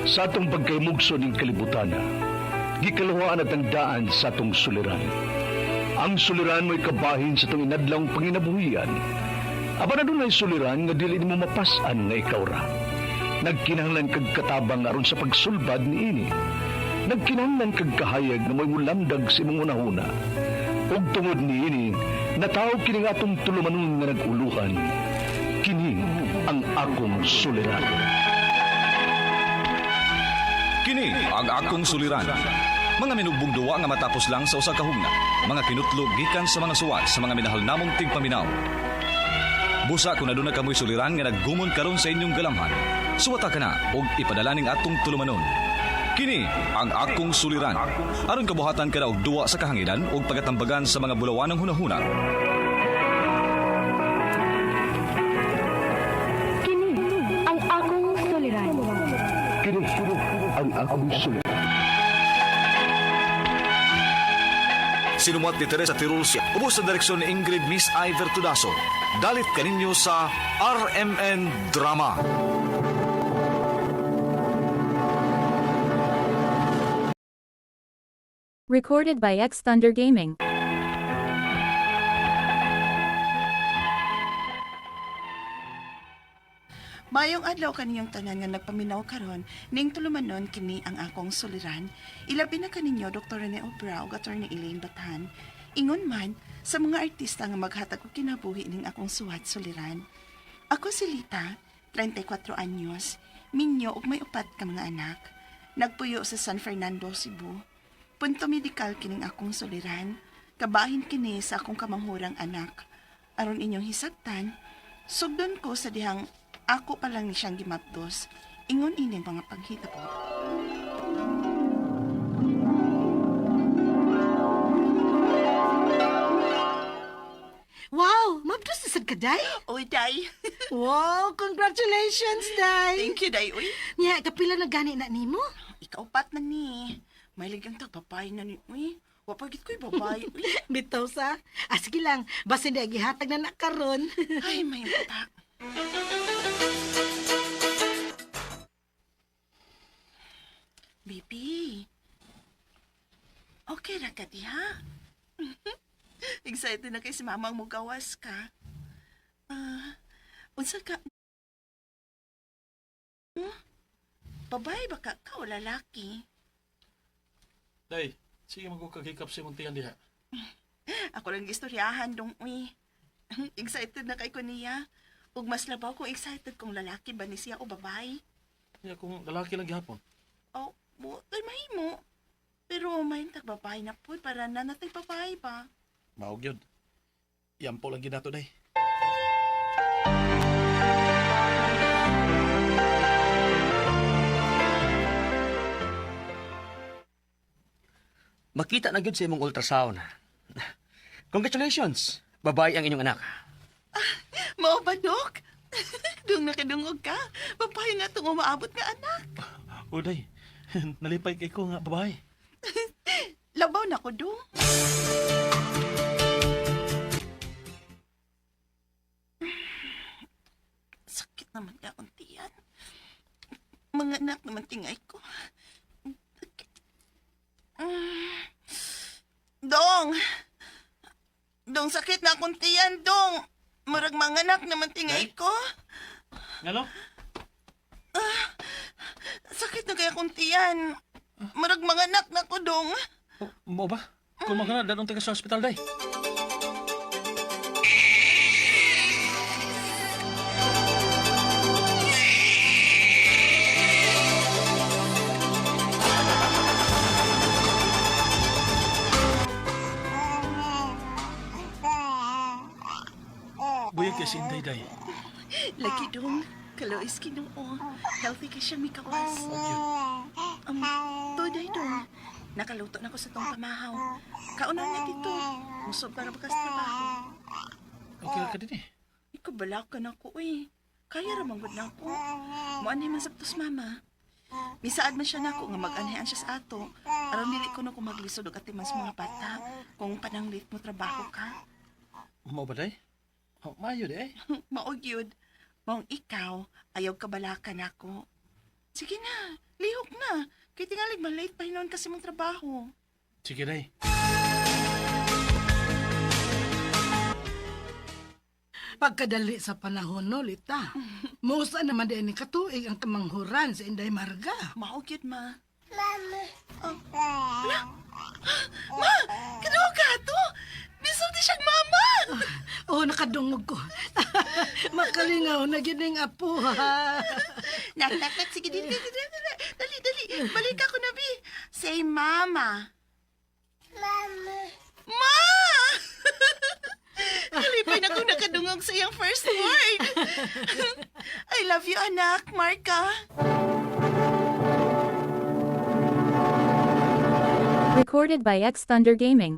Sa atong pagkaymugso ning kalibutan, gikaluhaan at ang daan sa atong suliran. Ang suliran mo'y kabahin sa itong inadlawng panginabuhian. Apan adunay suliran nga dili nimo mapas-an nga ikaw ra. Nagkinahanglan kag katabang aron sa pagsulbad niini. Nagkinahanglan kag kahayag nga mo'y mulamdag sa imong hunahuna. Ug tungod niini, nataw kini nga atong tulumanon nga nag-uluhan. Kini ang akong suliran. Kini ang akong suliran. Mga minugbong duwa nga matapos lang sa usa ka hugna. Mga kinutlo gikan sa mga suwat sa mga minahal namong tigpaminaw. Busa kung aduna kamoy suliran nga naggumon karon sa inyong galamhan. Suwata ka na og ipadala ning atong tulumanon. Kini ang akong suliran. Aron kabuhatan ka na og duwa sa kahanginan ug pagatambagan sa mga bulawanong hunahuna. Kini ang akong suliran. Kini ang akong suliran. Sinumuat ni Teresa Tirulsia, ubos sa direksyon ni Ingrid Miss Iver Tudaso. Dalit kaninyo sa RMN Drama. Recorded by X Thunder Gaming. Mayong adlaw kaniyong tanan nga nagpaminaw karon ning tulumanon kini ang akong suliran. Ilabi na kaninyo Dr. Rene Obra ug Attorney Elaine Batan. Ingon man sa mga artista nga maghatag og kinabuhi ning akong suwat suliran. Ako si Lita, 34 anyos, minyo ug may upat ka mga anak. Nagpuyo sa San Fernando, Cebu. Punto medikal kining akong suliran. Kabahin kini sa akong kamanghurang anak. Aron inyong hisabtan, sugdon ko sa dihang ako pa lang ni siyang gimapdos. Ingon ining mga panghitabo. Wow, mabdos na sad ka, Day. Oy, Day. Wow, congratulations, Day. Thank you, Day. Uy, Nya, kapila na gani na nimo? ikaw pat na ni. May ligang tagbabay na ni. Uy, wapagit ko'y babae. Uy, Bitaw sa. Ah, sige lang, basin di gihatag na na karon. ay, may mata. Baby, okay ra ka diha? Excited na kay si mamang mugawas ka. Ah, unsa ka? Hmm? Babae ba ka ka o lalaki? Day, sige magkakagikap sa imong tiyan diha. Ako lang gistoryahan dong uy. Excited na kay ko niya. Ug mas labaw kung excited kung lalaki ba ni siya o babae. Niya kung lalaki lang gihapon. Oh, mo, ay mahimo. Pero may tag babae na po para na natay babae ba? Maog yun. Yampo lang ginato, Day. Makita na gyud sa imong ultrasound. Congratulations! Babae ang inyong anak. Mao ba, Dok? Dung nakadungog ka. Babae nga itong umaabot nga anak. O, Day, nalipay kay ko nga babae. Labaw na ko, Dong. Sakit naman ka akong tiyan. Mga anak naman tingay ko. Dong! Dong, sakit na akong tiyan, Dong! Murag mga anak naman tingay ko. Ngano? Sakit na kaya akong tiyan. Murag mga anak na ko, Dong. O, mo ba? Kung mga na, dadong taga sa hospital, Day. Buyag kay si Inday, Day. Lagi, Dong. Kalois Ginoo. Healthy ka siya, mikawas. Huwag yun. Today, Dong. Nakaluto na ko sa tong pamahaw. Kaunan na dito. Musog para bakas trabaho. Okay ka din eh. Ikaw balak ka na ko, uy. Kaya ra manggod na ako. Muanhi man sabtos, mama. Misaad man siya nako nga mag-anhian siya sa ato. Aron dili ko na ko maglisod og atiman sa mga bata kung pananglit mo trabaho ka. Mo ba, Day? Oh, maayo, di eh. Mao gyud. Maong ikaw, ayaw kabalakan ako. Sige na, lihok na. Kay tingalig malate pa hinon kasi mong trabaho. Sige, day. Pagkadali sa panahon no, Lita. Musa naman din ni katuig ang kamanghuran sa Inday Marga. Mao gyud, ma. Mama. Oh. Ala. Ma, kano ka to? Bisog di siyang mama. Oh, nakadungog ko. Makalingaw na gining apo ha. Nak, nak, nak. Sige, dali, dali, dali, dali. Dali, dali. Balik ako na, Bi. Say mama. Mama. Ma! Kalipay na kung nakadungog sa iyang first word. I love you, anak. Marka. Recorded by X Thunder Gaming.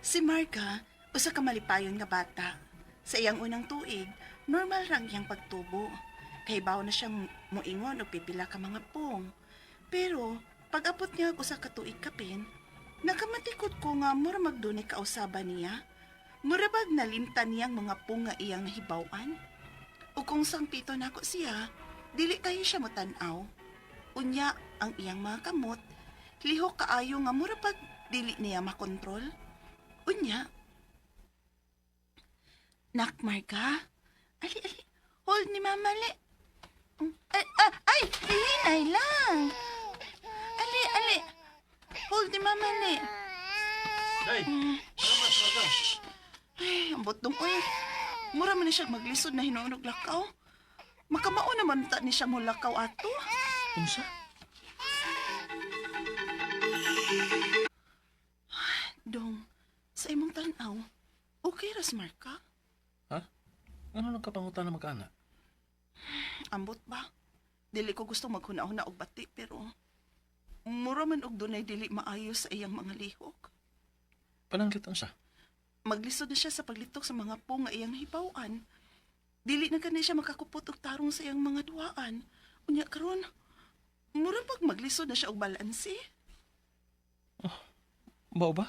Si Marga, usa ka malipayon nga bata. Sa iyang unang tuig, normal rang iyang pagtubo. Kahibaw na siyang muingon og pipila ka mga pong. Pero pag-abot niya og usa ka tuig kapin, nakamatikod ko nga mura magdunay kausaba niya. Mura bag nalimtan niyang mga pong nga iyang nahibaw-an. O kung sangpito nako siya, dili kayo siya motan-aw. Unya ang iyang mga kamot, lihok kaayo nga mura pag dili niya makontrol. Unya. Nak, Marga. Ali, ali. Hold ni Mama, ali. Ay, ah, ay, hinay lang. Ali, ali. Hold ni Mama, ali. Day, ano mas Marga? Ay, ang botong, uy. Mura man ni siya maglisod na hinunog lakaw. Makamao naman ta ni siya mo lakaw ato. Unsa? Dong, sa imong tanaw, okay ras, Marka? Ha? Ano nang kapangutan na magkaanak? Ambot ba? Dili ko gusto maghuna-huna og bati pero mura man og dunay dili maayo sa iyang mga lihok. Pananglit unsa? Maglisod na siya sa paglitok sa mga po nga iyang hibaw-an. Dili na kani siya makakupot og tarong sa iyang mga duaan. Unya karon, mura pag maglisod na siya og balanse. Mao ba?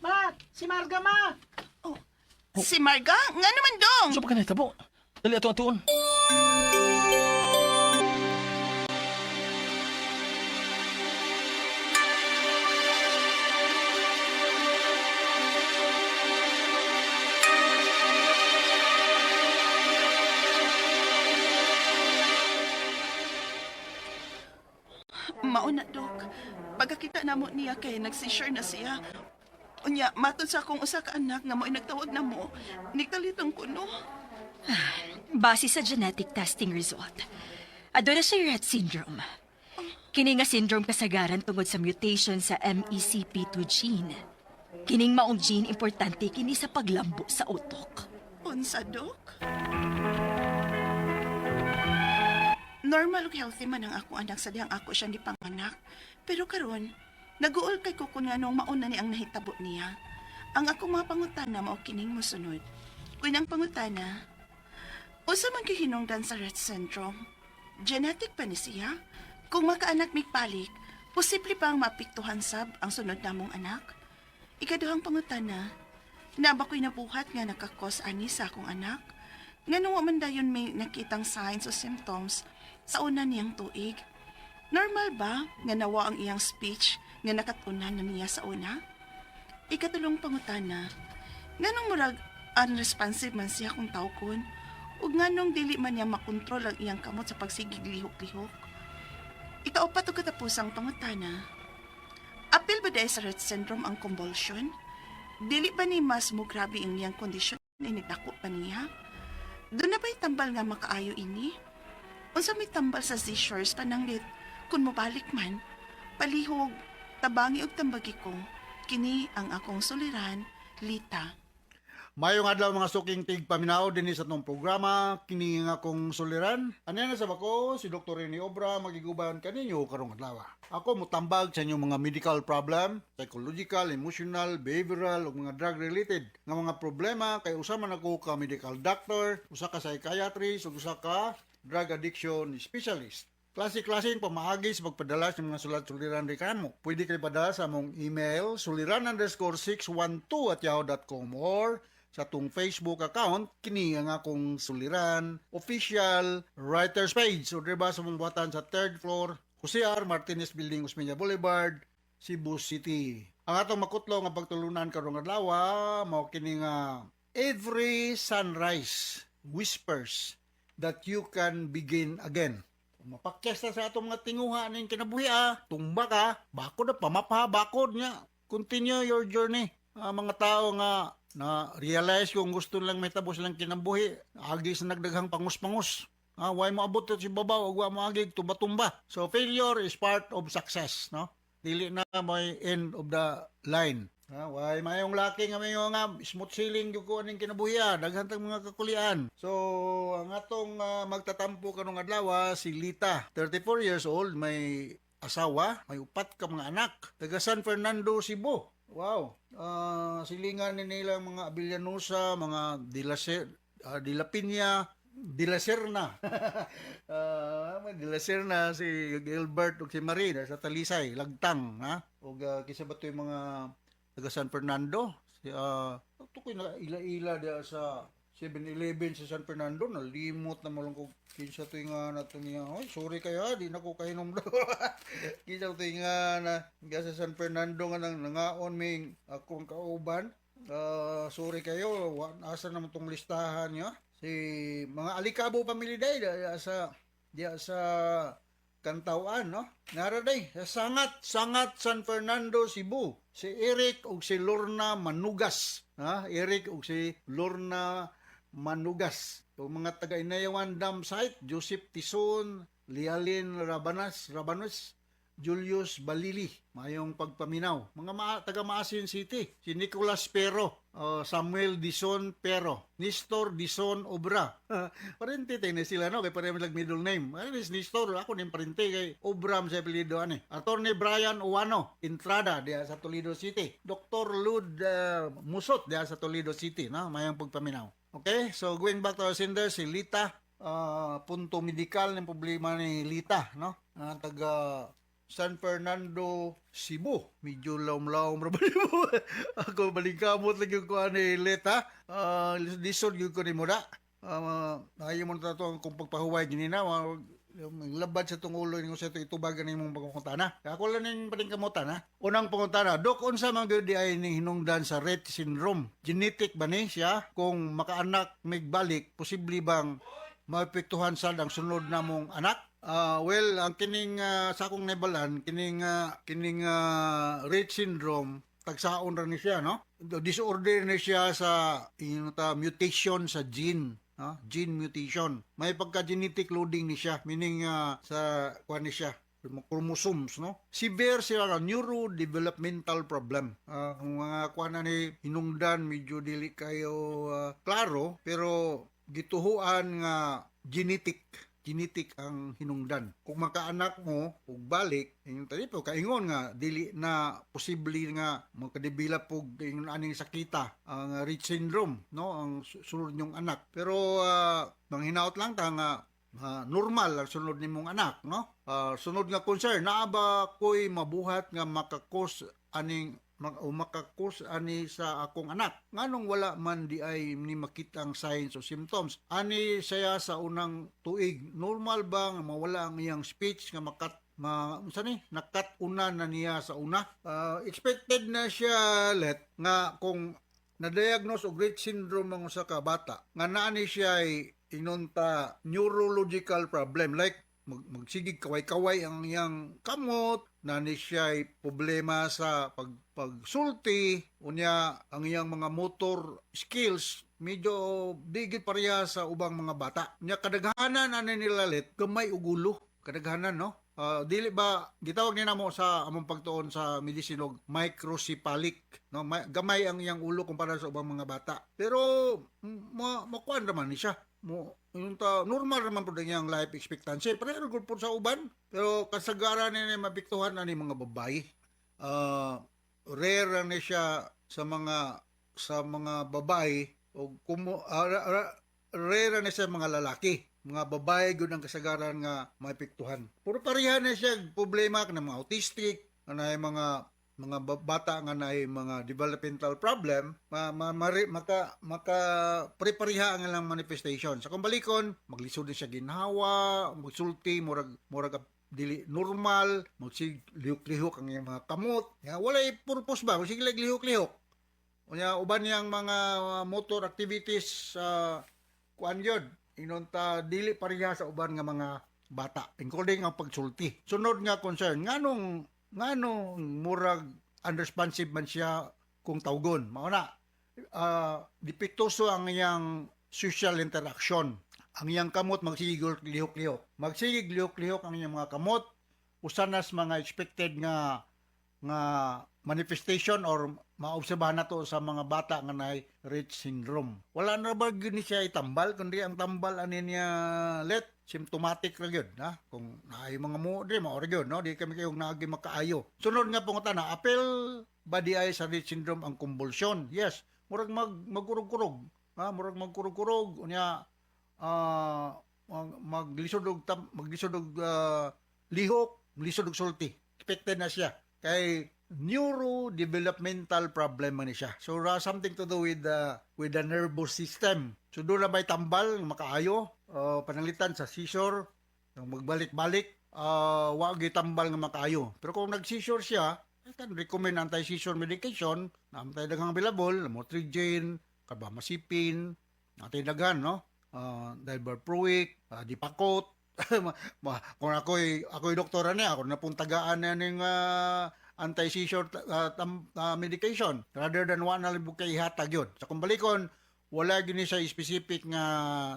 Ma, si Marga ma. Oh, si Marga, nga naman dong. Unsa pa ka nahitabo? Dali ato atuon. Mauna, Dok. Pagkakita namo niya kay nag-seizure na siya. Unya, matod sa akong usa ka anak nga mo'y nagtawag namo. Nikalitong kuno. Base sa genetic testing result, aduna siya Rett syndrome. Kini nga syndrome kasagaran tungod sa mutation sa MECP2 gene. Kining maong gene importante kini sa paglambo sa utok. Unsa, Dok? Normal ug healthy man ang akong anak sa dihang ako siyang gipanganak. Pero karon, naguol kay ko kung anong mauna ni ang nahitabo niya. Ang akong mga pangutana mao kining mosunod. Unang pangutana, usa man kay hinungdan sa Rett syndrome? Genetic pa ni siya? Kung makaanak migpalik, posible pa ang maapektuhan sab ang sunod namong anak? Ikaduhang pangutana, na ba ko'y nabuhat nga nakakos ani sa akong anak? Nga nung man dayon may nakitang signs o symptoms sa una niyang tuig. Normal ba nga nawa ang iyang speech nga nakatunan na niya sa una? Ikatulong pangutana, nganong murag unresponsive man siya kung tawkon, ug nganong dili man niya makontrol ang iyang kamot sa pagsigig lihok-lihok. Ikaupat ug katapusang pangutana, apil ba dahil sa Rett syndrome ang convulsion? Dili ba ni mas mo grabe ang iyang kondisyon inigdako pa niya? Doon na ba'y tambal nga makaayo ini? Unsa may tambal sa seizures pananglit kung mobalik man, palihog, tabangi og tambagi ko, kini ang akong suliran, Lita. Mayong adlaw mga suking tig paminaw dinhi sa atong programa kini nga akong suliran. Anya na sa bako si Dr. Rene Obra magiguban kaninyo karong adlaw. Ako motambag sa inyong mga medical problem, psychological, emotional, behavioral ug mga drug related nga mga problema kay usa man ako ka medical doctor, usa ka psychiatrist ug usa ka drug addiction specialist. Klase-klaseng pamaagi sa pagpadala sa mga sulat suliran reklamo. Pwede kayo padala sa among email suliran_612@yahoo.com or sa atong Facebook account, kini ang akong suliran official writers page. So diba sa mong buhatan sa third floor, Jose R. Martinez Building, Osmeña Boulevard, Cebu City. Ang atong makutlo nga pagtulunan karong adlaw mao kini nga "Every sunrise whispers that you can begin again." Mapakyas na sa atong mga tinguha ning kinabuhi ah. Tumba ka, bakod na pamapa, bakod niya. Continue your journey. Ah, mga tao nga na realize kung gusto lang mahitabo silang kinabuhi, agi sa nagdaghang pangus-pangus. Ah, why mo abot sa babaw ug wa mo agi tumba-tumba. So failure is part of success, no? Dili na may end of the line. Ha, why mayong laki nga mayo nga smooth sailing gyud ko aning kinabuhi ah. Daghan tag mga kakulian. So ang atong magtatampo karong adlaw si Lita, 34 years old, may asawa, may upat ka mga anak, taga San Fernando, Cebu. Wow. Silingan ni nila mga Abillanusa, mga De La Piña, De La Serna. May De La Serna si Gilbert ug si Marie sa Talisay, Lagtang, ha? Ug kinsa ba to yung mga taga San Fernando? Si tukoy na ila-ila diya sa 7-Eleven sa San Fernando, nalimot na mo lang ko kinsa to nga nato niya. Oy, sorry kayo ha, di na ko kahinom. Kinsa to nga na nga sa San Fernando nga nang nangaon ming akong kauban. Sorry kayo, asa naman tong listahan niya? Si mga Alikabo family day diya sa Kantawan, no? Nara day, sa Sangat, Sangat San Fernando, Cebu. Si Eric ug si Lorna Manugas. Ha? Eric ug si Lorna Manugas. O mga taga Inayawan Dam Site, Joseph Tison, Lialin Rabanas, Rabanos, Julius Balili, mayong pagpaminaw. Mga taga Maasin City, si Nicolas Pero, Samuel Dison Pero, Nestor Dison Obra. Parente tayo na sila, no? Kay pareho lang middle name. Ay, is Nestor, ako ning parente kay Obra sa apelyido ani. Attorney Brian Uwano, Entrada diya sa Toledo City. Dr. Lud Musot diya sa Toledo City, no? Mayong pagpaminaw. Okay, so going back to our sender, si Lita, punto medikal ng problema ni Lita, no? Taga San Fernando, Cebu. Medyo laom-laom ra ba mo? Ako balingkamot lagi ko ani Lita. Lisod gyud ko nimo da. Ayaw mo na to ang kung pagpahuway ginina. Labad sa tong ulo ninyo sa ito itubagan nimong pangungutana. Ako lang ning paningkamutan ha. Unang pangutana, Dok, unsa man gyud di ay ning hinungdan sa Rett syndrome? Genetic ba ni siya? Kung makaanak migbalik, posible bang maepektuhan sad ang sunod namong anak? Well, ang kining sa akong nahibalan, kining Rett syndrome tagsaon ra ni siya, no? Disorder ni siya sa ingon ta mutation sa gene, no? Gene mutation. May pagka-genetic loading ni siya, meaning sa kuan ni siya chromosomes, no? Severe siya nga neurodevelopmental problem. Ang mga kuan na ni hinungdan medyo dili kayo klaro, pero gituhuan nga genetic genetic ang hinungdan. Kung makaanak mo ug balik, ingon tali po kaingon nga dili na posible nga makadevelop og ingon aning sakita ang Rett syndrome, no, ang sunod niyong anak. Pero manghinaot lang ta nga normal ang sunod nimong anak, no? Sunod nga concern, naa ba ko'y mabuhat nga maka-cause aning o maka-cause ani sa akong anak? Nganong wala man di ay ni makita ang signs o symptoms ani saya sa unang tuig? Normal ba nga mawala ang iyang speech nga makat ma unsa ni nakat una na niya sa una? Expected na siya let nga kung na-diagnose og Rett syndrome ang usa ka bata nga naa ni siya ay inunta neurological problem, like magsigig kaway-kaway ang iyang kamot, na ni siya ay problema sa pagsulti, unya ang iyang mga motor skills medyo digit pareha sa ubang mga bata. Unya kadaghanan ani nila let gamay ug ulo, kadaghanan, no? Dili ba gitawag ni namo sa among pagtuon sa medicine og microcephalic, no? Gamay ang iyang ulo kumpara sa ubang mga bata, pero makuan naman ni siya mo yung ta normal naman pud ang iyang life expectancy, pareho gud pud sa uban, pero kasagaran ni mapiktuhan ani mga babae. Rare ni siya sa mga babae o kumo rare ni sa mga lalaki. Mga babae gud ang kasagaran nga maepektuhan. Puro pareha na siya problema kanang mga autistic, kanang mga mga bata nga naay mga developmental problem, ma, ma, mari- maka maka prepariha ang ilang manifestation. Sa kung balikon, maglisod din siya ginhawa, magsulti murag dili normal, magsig lihok-lihok ang iyang mga kamot. Ya, walay purpose ba? Sige lihok-lihok. Unya uban niyang mga motor activities sa kuan yun. Ingon ta dili pareha sa uban nga mga bata, including ang pagsulti. Sunod nga concern, nganong nganong murag unresponsive man siya kung tawgon. Mao na depektuso ang iyang social interaction. Ang iyang kamot magsigig lihok-lihok. Magsigig lihok-lihok ang iyang mga kamot. Usa nas mga expected nga nga manifestation or maobserbahan nato sa mga bata nga naay Rett syndrome. Wala na ba gyud ni siya itambal kundi ang tambal ani niya let symptomatic ra gyud, ha, kung naay mga mo di mao ra gyud, no, di kami kayong naagi makaayo. Sunod nga pangutana, apil ba di ay sa Rett syndrome ang convulsion? Yes, murag magkurog-kurog, ha, murag magkurog-kurog, unya maglisod og lihok, maglisod og sulti. Expected na siya kay neurodevelopmental problem man ni siya. So something to do with the nervous system. So doon na ba'y tambal makaayo, pananglitan sa seizure nang magbalik-balik, wa gyud tambal nga makaayo. Pero kung nag-seizure siya, I can recommend anti-seizure medication na amtay daghang available, lamotrigine, carbamazepine, natay daghan, no? Divalproex, Depakote. Kung ako'y doktora niya, ako na pong tagaan na ning anti-seizure medication rather than wa na lang kay ihatag yun. Sa kung balikon, wala gini sa specific nga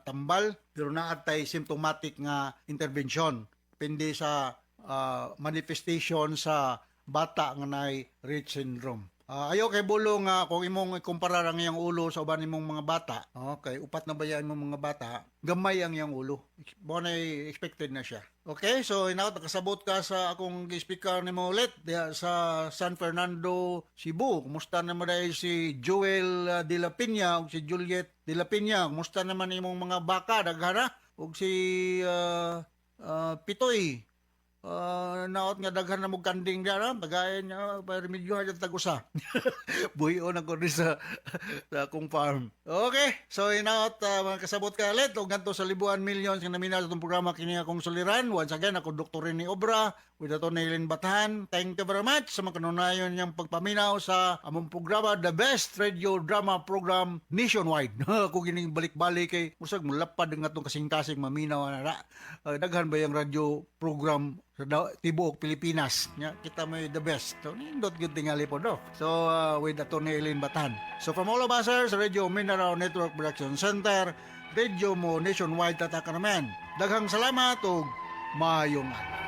tambal pero naa tay symptomatic nga intervention depende sa manifestation sa bata nga naay Rett syndrome. Ayaw kay bulo nga kung imong ikumpara ang iyang ulo sa uban nimong mga bata, okay, upat na ba yan imong mga bata, gamay ang iyang ulo. Mo na expected na siya. Okay, so inaw nakasabot ka sa akong speaker nimo ulit diha sa San Fernando, Cebu. Kumusta naman dahil si Joel De La Peña ug si Juliet De La Peña? Kumusta naman imong mga baka daghana? Ug si Pitoy. Naot nga daghan na mo kanding diya ra, pagayon niya pa remedyo sa tag-usa. Buhion ako rin sa akong farm. Okay, so inaot mga kasabot ka ulit ug ngadto sa libuan millions nga naminaw sa atong programa kini akong suliran. Once again, ako Dr. Rene Obra with Atty. Elaine Bathan. Thank you very much sa mga kanunayon niyang pagpaminaw sa among programa, the best radio drama program nationwide. Ako gining balik-balik kay usag mulapad ang atong kasing-kasing maminaw na ra. Daghan ba yung radio program sa tibuok Pilipinas nya kita may the best. So nindot gyud tingali po, no. So with Atty. Elaine Bathan. So from all of us here sa Radio Mindanao Network Production Center, Radio Mo Nationwide, tatak naman. Daghang salamat ug maayong adlaw.